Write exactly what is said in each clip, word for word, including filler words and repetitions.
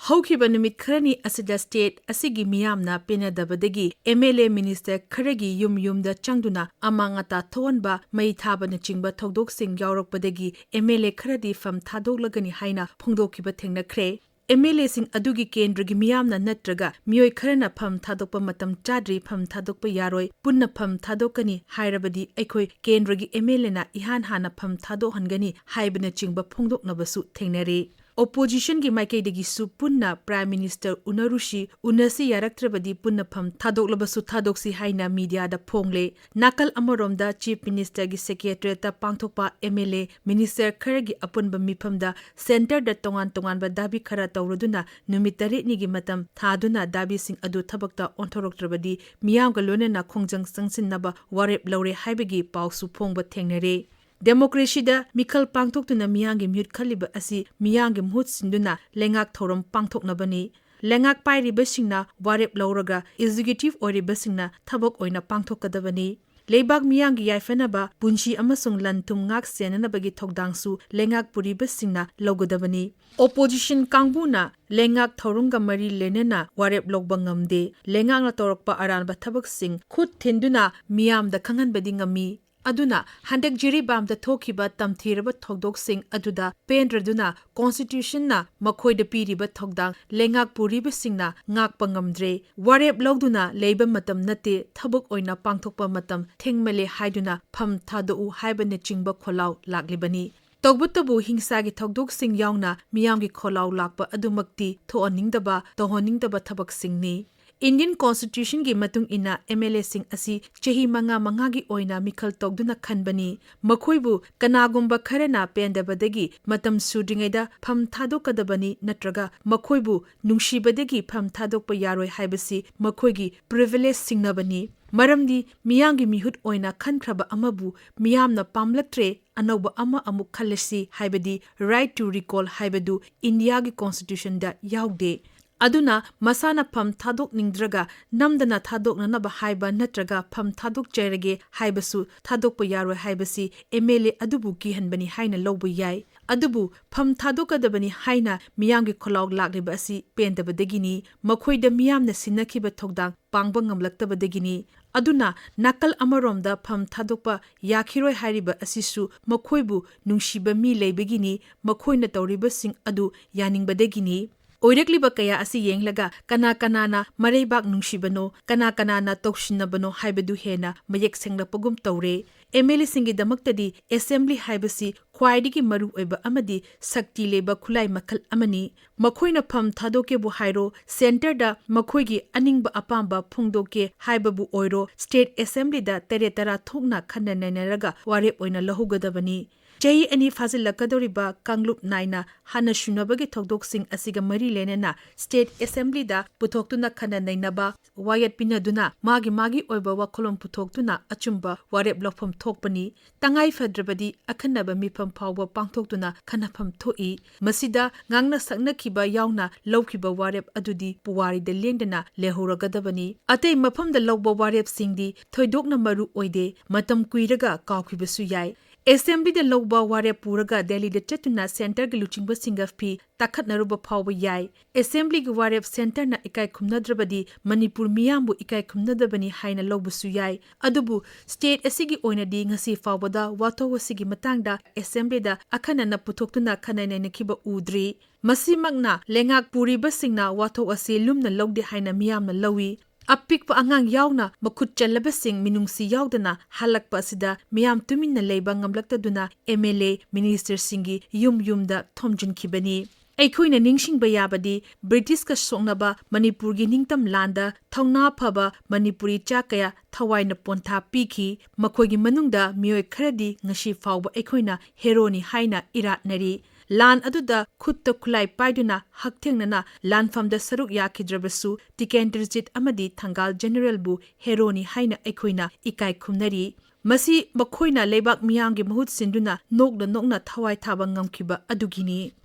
ꯍꯧꯈꯤꯕ ꯅꯨꯃꯤꯠ ꯈꯔꯅꯤ ꯑꯁꯤꯗ state ꯑꯁꯤꯒꯤ ꯃꯤꯌꯥꯝꯅ ꯄꯦꯟꯅꯗꯕꯗꯒꯤ M L A minister ꯈꯔꯒꯤ ꯌꯨꯝ ꯌꯨꯝꯗ ꯆꯪꯗꯨꯅ ꯑꯃꯥꯡ ꯑꯇꯥ ꯊꯣꯛꯍꯟꯕ, ꯃꯩ ꯊꯥꯕꯅꯆꯤꯡꯕ ꯊꯧꯗꯣꯛꯁꯤꯡ ꯌꯥꯎꯔꯛꯄꯗꯒꯤ M L A ꯈꯔꯗꯤ ꯐꯝ ꯊꯥꯗꯣꯛꯂꯒꯅꯤ ꯍꯥꯏꯅ ꯐꯣꯡꯗꯣꯛꯈꯤꯕ ꯊꯦꯡꯅꯈ꯭ꯔꯦ꯫ M L A ꯁꯤꯡ ꯑꯗꯨꯒꯤ ꯀꯦꯟꯗ꯭ꯔꯒꯤ ꯃꯤꯌꯥꯝꯅ ꯅꯠꯇ꯭ꯔꯒ ꯃꯤꯑꯣꯏ ꯈꯔꯅ ꯐꯝ ꯊꯥꯗꯣꯛꯄ ꯃꯇꯝ ꯆꯥꯗ꯭ꯔꯤ, ꯐꯝ ꯊꯥꯗꯣꯛꯄ ꯌꯥꯔꯣꯏ, ꯄꯨꯟꯅ ꯐꯝ ꯊꯥꯗꯣꯛꯀꯅꯤ ꯍꯥꯏꯔꯕꯗꯤ ꯑꯩꯈꯣꯏ ꯀꯦꯟꯗ꯭ꯔꯒꯤ M L A ꯅ ꯏꯍꯥꯟ ꯍꯥꯟꯅ ꯐꯝ ꯊꯥꯗꯣꯛꯍꯟꯒꯅꯤ ꯍꯥꯏꯕꯅꯆꯤꯡꯕ ꯐꯣꯡꯗꯣꯛꯅꯕꯁꯨ ꯊꯦꯡꯅꯔꯦ꯫ Opposition ꯒꯤ ꯃꯥꯏꯀꯩꯗꯒꯤꯁꯨ ꯄꯨꯟꯅ Prime Minister ꯎꯅꯔꯨꯁꯤ, ꯎꯅꯁꯤ ꯌꯥꯔꯛꯇ꯭ꯔꯕꯗꯤ ꯄꯨꯟꯅ ꯐꯝ ꯊꯥꯗꯣꯛꯂꯕꯁꯨ ꯊꯥꯗꯣꯛꯁꯤ ꯍꯥꯏꯅ media ꯗ ꯐꯣꯡꯂꯦ꯫ ꯅꯥꯀꯜ ꯑꯃꯔꯣꯝꯗ Chief Minister ꯒꯤ Secretariat ꯇ ꯄꯥꯡꯊꯣꯛꯄ M L A minister ꯈꯔꯒꯤ ꯑꯄꯨꯟꯕ ꯃꯤꯐꯝꯗ centre ꯗ ꯇꯣꯉꯥꯟ ꯇꯣꯉꯥꯟꯕ ꯗꯥꯕꯤ ꯈꯔ ꯇꯧꯔꯗꯨꯅ ꯅꯨꯃꯤꯠ ꯇꯔꯦꯠꯅꯤꯒꯤ ꯃꯇꯝ ꯊꯥꯗꯨꯅ ꯗꯥꯕꯤꯁꯤꯡ ꯑꯗꯨ ꯊꯕꯛꯇ ꯑꯣꯟꯊꯣꯔꯛꯇ꯭ꯔꯕꯗꯤ ꯃꯤꯌꯥꯝꯒ ꯂꯣꯏꯅꯅ ꯈꯣꯡꯖꯪ ꯆꯪꯁꯤꯟꯅꯕ ꯋꯥꯔꯦꯞ ꯂꯧꯔꯦ ꯍꯥꯏꯕꯒꯤ ꯄꯥꯎꯁꯨ ꯐꯣꯡꯕ ꯊꯦꯡꯅꯔꯦ꯫ Democracy ꯗ ꯃꯤꯈꯜ ꯄꯥꯡꯊꯣꯛꯇꯨꯅ ꯃꯤꯌꯥꯝꯒꯤ ꯃꯤꯍꯨꯠ ꯈꯜꯂꯤꯕ ꯑꯁꯤ ꯃꯤꯌꯥꯝꯒꯤ ꯃꯍꯨꯠ ꯁꯤꯟꯗꯨꯅ ꯂꯩꯉꯥꯛ ꯊꯧꯔꯝ ꯄꯥꯡꯊꯣꯛꯅꯕꯅꯤ꯫ ꯂꯩꯉꯥꯛ ꯄꯥꯏꯔꯤꯕꯁꯤꯡꯅ ꯋꯥꯔꯦꯞ ꯂꯧꯔꯒ executive ꯑꯣꯏꯔꯤꯕꯁꯤꯡꯅ ꯊꯕꯛ ꯑꯣꯏꯅ ꯄꯥꯡꯊꯣꯛꯀꯗꯕꯅꯤ꯫ ꯂꯩꯕꯥꯛ ꯃꯤꯌꯥꯝꯒꯤ ꯌꯥꯏꯐꯅꯕ, ꯄꯨꯟꯁꯤ ꯑꯃꯁꯨꯡ ꯂꯟ ꯊꯨꯝ ꯉꯥꯛ ꯁꯦꯟꯅꯅꯕꯒꯤ ꯊꯧꯗꯥꯡꯁꯨ ꯂꯩꯉꯥꯛ ꯄꯨꯔꯤꯕꯁꯤꯡꯅ ꯂꯧꯒꯗꯕꯅꯤ꯫ Opposition ꯀꯥꯡꯕꯨꯅ ꯂꯩꯉꯥꯛ ꯊꯧꯔꯝꯒ ꯃꯔꯤ ꯂꯩꯅꯅ ꯋꯥꯔꯦꯞ ꯂꯧꯕ ꯉꯝꯗꯦ꯫ ꯂꯩꯉꯥꯛꯅ ꯇꯧꯔꯛꯄ ꯑꯔꯥꯟꯕ ꯊꯕꯛꯁꯤꯡ ꯈꯨꯠ ꯊꯤꯟꯗꯨꯅ ꯃꯤꯌꯥꯝꯗ ꯈꯪꯍꯟꯕꯗꯤ ꯉꯝꯃꯤ꯫ ꯑꯗꯨꯅ ꯍꯟꯗꯛ ꯖꯤꯔꯤꯕꯥꯝꯗ ꯊꯣꯛꯈꯤꯕ ꯇꯝꯊꯤꯔꯕ ꯊꯧꯗꯣꯛꯁꯤꯡ ꯑꯗꯨꯗ ꯄꯦꯟꯗ꯭ꯔꯗꯨꯅ Constitution ꯅ ꯃꯈꯣꯏꯗ ꯄꯤꯔꯤꯕ ꯊꯧꯗꯥꯡ ꯂꯩꯉꯥꯛ ꯄꯨꯔꯤꯕꯁꯤꯡꯅ ꯉꯥꯛꯄ ꯉꯝꯗ꯭ꯔꯦ꯫ ꯋꯥꯔꯦꯞ ꯂꯧꯗꯨꯅ ꯂꯩꯕ ꯃꯇꯝ ꯅꯠꯇꯦ, ꯊꯕꯛ ꯑꯣꯏꯅ ꯄꯥꯡꯊꯣꯛꯄ ꯃꯇꯝ ꯊꯦꯡꯃꯜꯂꯦ ꯍꯥꯏꯗꯨꯅ ꯐꯝ ꯊꯥꯗꯣꯛꯎ ꯍꯥꯏꯕꯅꯆꯤꯡꯕ ꯈꯣꯜꯂꯥꯎ ꯂꯥꯛꯂꯤꯕꯅꯤ꯫ ꯇꯧꯕꯇꯕꯨ ꯍꯤꯡꯁꯥꯒꯤ ꯊꯧꯗꯣꯛꯁꯤꯡ ꯌꯥꯎꯅ ꯃꯤꯌꯥꯝꯒꯤ ꯈꯣꯜꯂꯥꯎ ꯂꯥꯛꯄ ꯑꯗꯨꯃꯛꯇꯤ ꯊꯣꯛꯍꯟꯅꯤꯡꯗꯕ, ꯇꯧꯍꯟꯅꯤꯡꯗꯕ ꯊꯕꯛꯁꯤꯡꯅꯤ꯫ Indian Constitution ꯒꯤ ꯃꯇꯨꯡ ꯏꯟꯅ M L A ꯁꯤꯡ ꯑꯁꯤ ꯆꯍꯤ ꯃꯉꯥ ꯃꯉꯥꯒꯤ ꯑꯣꯏꯅ ꯃꯤꯈꯜ ꯇꯧꯗꯨꯅ ꯈꯟꯕꯅꯤ꯫ ꯃꯈꯣꯏꯕꯨ ꯀꯅꯥꯒꯨꯝꯕ ꯈꯔꯅ ꯄꯦꯟꯗꯕꯗꯒꯤ ꯃꯇꯝ ꯁꯨꯗ꯭ꯔꯤꯉꯩꯗ ꯐꯝ ꯊꯥꯗꯣꯛꯀꯗꯕꯅꯤ ꯅꯠꯇ꯭ꯔꯒ ꯃꯈꯣꯏꯕꯨ ꯅꯨꯡꯁꯤꯕꯗꯒꯤ ꯐꯝ ꯊꯥꯗꯣꯛꯄ ꯌꯥꯔꯣꯏ ꯍꯥꯏꯕꯁꯤ ꯃꯈꯣꯏꯒꯤ privilege ꯁꯤꯡꯅꯕꯅꯤ꯫ ꯃꯔꯝꯗꯤ ꯃꯤꯌꯥꯝꯒꯤ ꯃꯤꯍꯨꯠ ꯑꯣꯏꯅ ꯈꯟꯈ꯭ꯔꯕ ꯑꯃꯕꯨ ꯃꯤꯌꯥꯝꯅ ꯄꯥꯝꯂꯛꯇ꯭ꯔꯦ, ꯑꯅꯧꯕ ꯑꯃ ꯑꯃꯨꯛ ꯈꯜꯂꯁꯤ ꯍꯥꯏꯕꯗꯤ right to recall ꯍꯥꯏꯕꯗꯨ ꯏꯟꯗꯤꯌꯥꯒꯤ Constitution ꯗ ꯌꯥꯎꯗꯦ꯫ ꯑꯗꯨꯅ ꯃꯁꯥꯅ ꯐꯝ ꯊꯥꯗꯣꯛꯅꯤꯡꯗ꯭ꯔꯒ ꯅꯝꯗꯅ ꯊꯥꯗꯣꯛꯅꯅꯕ ꯍꯥꯏꯕ ꯅꯠꯇ꯭ꯔꯒ ꯐꯝ ꯊꯥꯗꯣꯛꯆꯔꯒꯦ ꯍꯥꯏꯕꯁꯨ ꯊꯥꯗꯣꯛꯄ ꯌꯥꯔꯣꯏ ꯍꯥꯏꯕꯁꯤ M L A ꯑꯗꯨꯕꯨ ꯀꯤꯍꯟꯕꯅꯤ ꯍꯥꯏꯅ ꯂꯧꯕ ꯌꯥꯏ꯫ ꯑꯗꯨꯕꯨ ꯐꯝ ꯊꯥꯗꯣꯛꯀꯗꯕꯅꯤ ꯍꯥꯏꯅ ꯃꯤꯌꯥꯝꯒꯤ ꯈꯣꯜꯂꯥꯎ ꯂꯥꯛꯂꯤꯕ ꯑꯁꯤ ꯄꯦꯟꯗꯕꯗꯒꯤꯅꯤ, ꯃꯈꯣꯏꯗ ꯃꯤꯌꯥꯝꯅ ꯁꯤꯟꯅꯈꯤꯕ ꯊꯧꯗꯥꯡ ꯄꯥꯡꯕ ꯉꯝꯂꯛꯇꯕꯗꯒꯤꯅꯤ꯫ ꯑꯗꯨꯅ ꯅꯥꯀꯜ ꯑꯃꯔꯣꯝꯗ ꯐꯝ ꯊꯥꯗꯣꯛꯄ ꯌꯥꯈꯤꯔꯣꯏ ꯍꯥꯏꯔꯤꯕ ꯑꯁꯤꯁꯨ ꯃꯈꯣꯏꯕꯨ ꯅꯨꯡꯁꯤꯕ ꯃꯤ ꯂꯩꯕꯒꯤꯅꯤ, ꯃꯈꯣꯏꯅ ꯇꯧꯔꯤꯕꯁꯤꯡ ꯑꯗꯨ ꯌꯥꯅꯤꯡꯕꯗꯒꯤꯅꯤ꯫ ꯑꯣꯏꯔꯛꯂꯤꯕ ꯀꯌꯥ ꯑꯁꯤ ꯌꯦꯡꯂꯒ ꯀꯅꯥ ꯀꯅꯥꯅ ꯃꯔꯩꯕꯥꯛ ꯅꯨꯡꯁꯤꯕꯅꯣ, ꯀꯅꯥ ꯀꯅꯥꯅ ꯇꯧꯁꯤꯟꯅꯕꯅꯣ ꯍꯥꯏꯕꯗꯨ ꯍꯦꯟꯅ ꯃꯌꯦꯛ ꯁꯦꯡꯂꯛꯄꯒꯨꯝ ꯇꯧꯔꯦ꯫ ꯑꯦꯝ ꯑꯦꯜ ꯑꯦꯁꯤꯡꯒꯤꯗꯃꯛꯇꯗꯤ ꯑꯦꯁꯦꯝꯕ꯭ꯂꯤ ꯍꯥꯏꯕꯁꯤ ꯈ꯭ꯋꯥꯏꯗꯒꯤ ꯃꯔꯨ ꯑꯣꯏꯕ ꯑꯃꯗꯤ ꯁꯛꯇꯤ ꯂꯩꯕ ꯈꯨꯠꯂꯥꯏ ꯃꯈꯜ ꯑꯃꯅꯤ꯫ ꯃꯈꯣꯏꯅ ꯐꯝ ꯊꯥꯗꯣꯛꯀꯦꯕꯨ ꯍꯥꯏꯔꯣ, ꯁꯦꯟꯇꯔꯗ ꯃꯈꯣꯏꯒꯤ ꯑꯅꯤꯡꯕ ꯑꯄꯥꯝꯕ ꯐꯣꯡꯗꯣꯛꯀꯦ ꯍꯥꯏꯕꯕꯨ ꯑꯣꯏꯔꯣ, ꯁ꯭ꯇꯦꯠ ꯑꯦꯁꯦꯝꯕ꯭ꯂꯤꯗ ꯇꯔꯦꯠ ꯇꯔꯥ ꯊꯣꯛꯅ ꯈꯟꯅ ꯅꯩꯅꯔꯒ ꯋꯥꯔꯦꯞ ꯑꯣꯏꯅ ꯂꯧꯍꯧꯒꯗꯕꯅꯤ꯫ ꯆꯍꯤ ꯑꯅꯤ ꯐꯥꯖꯤꯜꯂꯛꯀꯗꯧꯔꯤꯕ ꯀꯥꯡꯂꯨꯞ ꯅꯥꯏꯅ ꯍꯥꯟꯅ ꯁꯨꯅꯕꯒꯤ ꯊꯧꯗꯣꯛꯁꯤꯡ ꯑꯁꯤꯒ ꯃꯔꯤ ꯂꯩꯅꯅ ꯁ꯭ꯇꯦꯠ ꯑꯦꯁꯦꯝꯕ꯭ꯂꯤꯗ ꯄꯨꯊꯣꯛꯇꯨꯅ ꯈꯟꯅ ꯅꯩꯅꯕ, ꯋꯥꯌꯦꯠ ꯄꯤꯅꯗꯨꯅ ꯃꯥꯒꯤ ꯃꯥꯒꯤ ꯑꯣꯏꯕ ꯋꯥꯈꯜꯂꯣꯟ ꯄꯨꯊꯣꯛꯇꯨꯅ ꯑꯆꯨꯝꯕ ꯋꯥꯔꯦꯞ ꯂꯧꯐꯝ ꯊꯣꯛꯄꯅꯤ꯫ ꯇꯉꯥꯏ ꯐꯗ꯭ꯔꯕꯗꯤ ꯑꯈꯟꯅꯕ ꯃꯤꯐꯝ ꯐꯥꯎꯕ ꯄꯥꯡꯊꯣꯛꯇꯨꯅ ꯈꯟꯅꯐꯝ ꯊꯣꯛꯏ꯫ ꯃꯁꯤꯗ ꯉꯥꯡꯅ ꯁꯛꯅꯈꯤꯕ ꯌꯥꯎꯅ ꯂꯧꯈꯤꯕ ꯋꯥꯔꯦꯞ ꯑꯗꯨꯗꯤ ꯄꯨꯋꯥꯔꯤꯗ ꯂꯦꯡꯗꯅ ꯂꯩꯍꯧꯔꯒꯗꯕꯅꯤ꯫ ꯑꯇꯩ ꯃꯐꯝꯗ ꯂꯧꯕ ꯋꯥꯔꯦꯞꯁꯤꯡꯗꯤ ꯊꯣꯏꯗꯣꯛꯅ ꯃꯔꯨ ꯑꯣꯏꯗꯦ, ꯃꯇꯝ ꯀꯨꯏꯔꯒ ꯀꯥꯎꯈꯤꯕꯁꯨ ꯌꯥꯏ꯫ ꯑꯦꯁꯦꯝꯕ꯭ꯂꯤꯗ ꯂꯧꯕ ꯋꯥꯔꯦꯞ ꯄꯨꯔꯒ ꯗꯦꯜꯂꯤꯗ ꯆꯠꯇꯨꯅ ꯁꯦꯟꯇꯔꯒꯤ ꯂꯨꯆꯤꯡꯕꯁꯤꯡꯒ ꯐꯤ ꯇꯥꯈꯠꯅꯔꯨꯕ ꯐꯥꯎꯕ ꯌꯥꯏ꯫ ꯑꯦꯁꯦꯝꯕ꯭ꯂꯤꯒꯤ ꯋꯥꯔꯦꯞ ꯁꯦꯟꯇꯔꯅ ꯏꯀꯥꯏ ꯈꯨꯝꯅꯗ꯭ꯔꯕꯗꯤ ꯃꯅꯤꯄꯨꯔ ꯃꯤꯌꯥꯝꯕꯨ ꯏꯀꯥꯏ ꯈꯨꯝꯅꯗꯕꯅꯤ ꯍꯥꯏꯅ ꯂꯧꯕꯁꯨ ꯌꯥꯏ꯫ ꯑꯗꯨꯕꯨ ꯁ꯭ꯇꯦꯠ ꯑꯁꯤꯒꯤ ꯑꯣꯏꯅꯗꯤ ꯉꯁꯤ ꯐꯥꯎꯕꯗ ꯋꯥꯊꯣꯛ ꯑꯁꯤꯒꯤ ꯃꯇꯥꯡꯗ ꯑꯦꯁꯦꯝꯕ꯭ꯂꯤꯗ ꯑꯈꯟꯅꯅ ꯄꯨꯊꯣꯛꯇꯨꯅ ꯈꯟꯅ ꯅꯩꯅꯈꯤꯕ ꯎꯗ꯭ꯔꯤ꯫ ꯃꯁꯤꯃꯛꯅ ꯂꯩꯉꯥꯛ ꯄꯨꯔꯤꯕꯁꯤꯡꯅ ꯋꯥꯊꯣꯛ ꯑꯁꯤ ꯂꯨꯝꯅ ꯂꯧꯗꯦ ꯍꯥꯏꯅ ꯃꯤꯌꯥꯝꯅ ꯂꯧꯏ꯫ ꯑꯄꯤꯛꯄ ꯑꯉꯥꯡ ꯌꯥꯎꯅ ꯃꯈꯨꯠ ꯆꯜꯂꯕꯁꯤꯡ ꯃꯤꯅꯨꯡꯁꯤ ꯌꯥꯎꯗꯅ ꯍꯜꯂꯛꯄ ꯑꯁꯤꯗ ꯃꯤꯌꯥꯝ ꯇꯨꯃꯤꯟꯅ ꯂꯩꯕ ꯉꯝꯂꯛꯇꯗꯨꯅ ꯑꯦꯝ ꯑꯦꯜ ꯑꯦ, ꯃꯤꯅꯤꯁꯇꯔꯁꯤꯡꯒꯤ ꯌꯨꯝ ꯌꯨꯝꯗ ꯊꯣꯝꯖꯤꯟꯈꯤꯕꯅꯤ꯫ ꯑꯩꯈꯣꯏꯅ ꯅꯤꯡꯁꯤꯡꯕ ꯌꯥꯕꯗꯤ ꯕ꯭ꯔꯤꯇꯤꯁꯀ ꯁꯣꯛꯅꯕ ꯃꯅꯤꯄꯨꯔꯒꯤ ꯅꯤꯡꯇꯝ ꯂꯥꯟꯗ ꯊꯧꯅꯥ ꯐꯕ ꯃꯅꯤꯄꯨꯔꯤ ꯆꯥ ꯀꯌꯥ ꯊꯋꯥꯏꯅ ꯄꯣꯟꯊꯥ ꯄꯤꯈꯤ꯫ ꯃꯈꯣꯏꯒꯤ ꯃꯅꯨꯡꯗ ꯃꯤꯑꯣꯏ ꯈꯔꯗꯤ ꯉꯁꯤ ꯐꯥꯎꯕ ꯑꯩꯈꯣꯏꯅ ꯍꯦꯔꯣꯅꯤ ꯍꯥꯏꯅ ꯏꯔꯥꯠꯅꯔꯤ꯫ ꯂꯥꯟ ꯑꯗꯨꯗ ꯈꯨꯠꯇ ꯈꯨꯠꯂꯥꯏ ꯄꯥꯏꯗꯨꯅ ꯍꯛꯊꯦꯡꯅꯅ ꯂꯥꯟꯐꯝꯗ ꯁꯔꯨꯛ ꯌꯥꯈꯤꯗ꯭ꯔꯕꯁꯨ ꯇꯤꯀꯦꯟꯗ꯭ꯔꯖꯤꯠ ꯑꯃꯗꯤ ꯊꯪꯒꯥꯜ ꯖꯦꯅꯔꯦꯜꯕꯨ ꯍꯦꯔꯣꯅꯤ ꯍꯥꯏꯅ ꯑꯩꯈꯣꯏꯅ ꯏꯀꯥꯏ ꯈꯨꯝꯅꯔꯤ꯫ ꯃꯁꯤ ꯃꯈꯣꯏꯅ ꯂꯩꯕꯥꯛ ꯃꯤꯌꯥꯝꯒꯤ ꯃꯍꯨꯠ ꯁꯤꯟꯗꯨꯅ ꯅꯣꯛꯅ ꯅꯣꯛꯅ ꯊꯋꯥꯏ ꯊꯥꯕ ꯉꯝꯈꯤꯕ ꯑꯗꯨꯒꯤꯅꯤ꯫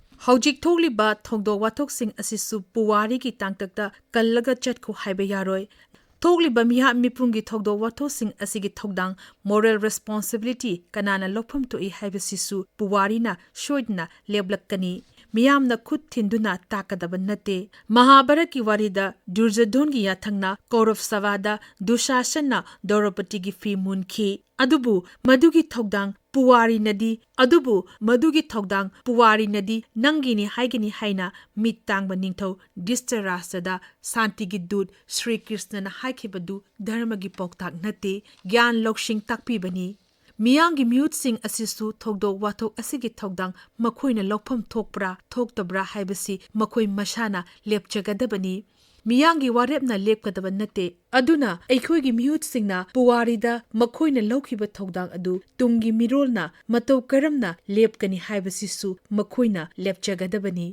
ꯍꯧꯖꯤꯛ ꯊꯣꯛꯂꯤꯕ ꯊꯧꯗꯣꯛ ꯋꯥꯊꯣꯛꯁꯤꯡ ꯑꯁꯤꯁꯨ ꯄꯨꯋꯥꯔꯤꯒꯤ ꯇꯥꯡꯀꯛꯇ ꯀꯜꯂꯒ ꯆꯠꯈꯣ ꯍꯥꯏꯕ ꯌꯥꯔꯣꯏ꯫ ꯊꯣꯛꯂꯤꯕ ꯃꯤꯍꯥꯠ ꯃꯤꯄꯨꯟꯒꯤ ꯊꯧꯗꯣꯛ ꯋꯥꯊꯣꯛꯁꯤꯡ ꯑꯁꯤꯒꯤ ꯊꯧꯗꯥꯡ, moral responsibility, ꯀꯅꯥꯅ ꯂꯧꯐꯝ ꯊꯣꯛꯏ ꯍꯥꯏꯕꯁꯤꯁꯨ ꯄꯨꯋꯥꯔꯤꯅ ꯁꯣꯏꯗꯅ ꯂꯦꯞꯂꯛꯀꯅꯤ꯫ ꯃꯤꯌꯥꯝꯅ ꯈꯨꯠ ꯊꯤꯟꯗꯨꯅ ꯇꯥꯛꯀꯗꯕ ꯅꯠꯇꯦ꯫ ꯃꯍꯥꯚꯥꯔꯠꯀꯤ ꯋꯥꯔꯤꯗ ꯗꯨꯔꯖꯣꯙꯟꯒꯤ ꯌꯥꯊꯪꯅ ꯀꯧꯔꯕ ꯁꯚꯥꯗ ꯗꯨꯁꯥꯁꯟꯅ ꯗ꯭ꯔꯧꯄꯗꯤꯒꯤ ꯐꯤ ꯃꯨꯟꯈꯤ꯫ ꯑꯗꯨꯕꯨ ꯃꯗꯨꯒꯤ ꯊꯧꯗꯥꯡ ꯄꯨꯋꯥꯔꯤꯅꯗꯤ, ꯑꯗꯨꯕꯨ ꯃꯗꯨꯒꯤ ꯊꯧꯗꯥꯡ ꯄꯨꯋꯥꯔꯤꯅꯗꯤ ꯅꯪꯒꯤꯅꯤ ꯍꯥꯏꯒꯅꯤ ꯍꯥꯏꯅ ꯃꯤꯠ ꯇꯥꯡꯕ ꯅꯤꯡꯊꯧ ꯙ꯭ꯔꯤꯇꯔꯥꯁꯇ꯭ꯔꯗ ꯁꯥꯟꯇꯤꯒꯤ ꯗꯨꯠ ꯁ꯭ꯔꯤ ꯀ꯭ꯔꯤꯁꯅꯅ ꯍꯥꯏꯈꯤꯕꯗꯨ ꯙꯔꯃꯒꯤ ꯄꯥꯎꯇꯥꯛ ꯅꯠꯇꯦ, ꯒ꯭ꯌꯥꯟ ꯂꯧꯁꯤꯡ ꯇꯥꯛꯄꯤꯕꯅꯤ꯫ ꯃꯤꯌꯥꯝꯒꯤ ꯃꯤꯍꯨꯠꯁꯤꯡ ꯑꯁꯤꯁꯨ ꯊꯧꯗꯣꯛ ꯋꯥꯊꯣꯛ ꯑꯁꯤꯒꯤ ꯊꯧꯗꯥꯡ ꯃꯈꯣꯏꯅ ꯂꯧꯐꯝ ꯊꯣꯛꯄ꯭ꯔꯥ ꯊꯣꯛꯇꯕ꯭ꯔꯥ ꯍꯥꯏꯕꯁꯤ ꯃꯈꯣꯏ ꯃꯁꯥꯅ ꯂꯦꯞꯆꯒꯗꯕꯅꯤ꯫ ꯃꯤꯌꯥꯝꯒꯤ ꯋꯥꯔꯦꯞꯅ ꯂꯦꯞꯀꯗꯕ ꯅꯠꯇꯦ꯫ ꯑꯗꯨꯅ ꯑꯩꯈꯣꯏꯒꯤ ꯃꯤꯍꯨꯠꯁꯤꯡꯅ ꯄꯨꯋꯥꯔꯤꯗ ꯃꯈꯣꯏꯅ ꯂꯧꯈꯤꯕ ꯊꯧꯗꯥꯡ ꯑꯗꯨ ꯇꯨꯡꯒꯤ ꯃꯤꯔꯣꯜꯅ ꯃꯇꯧ ꯀꯔꯝꯅ ꯂꯦꯞꯀꯅꯤ ꯍꯥꯏꯕꯁꯤꯁꯨ ꯃꯈꯣꯏꯅ ꯂꯦꯞꯆꯒꯗꯕꯅꯤ꯫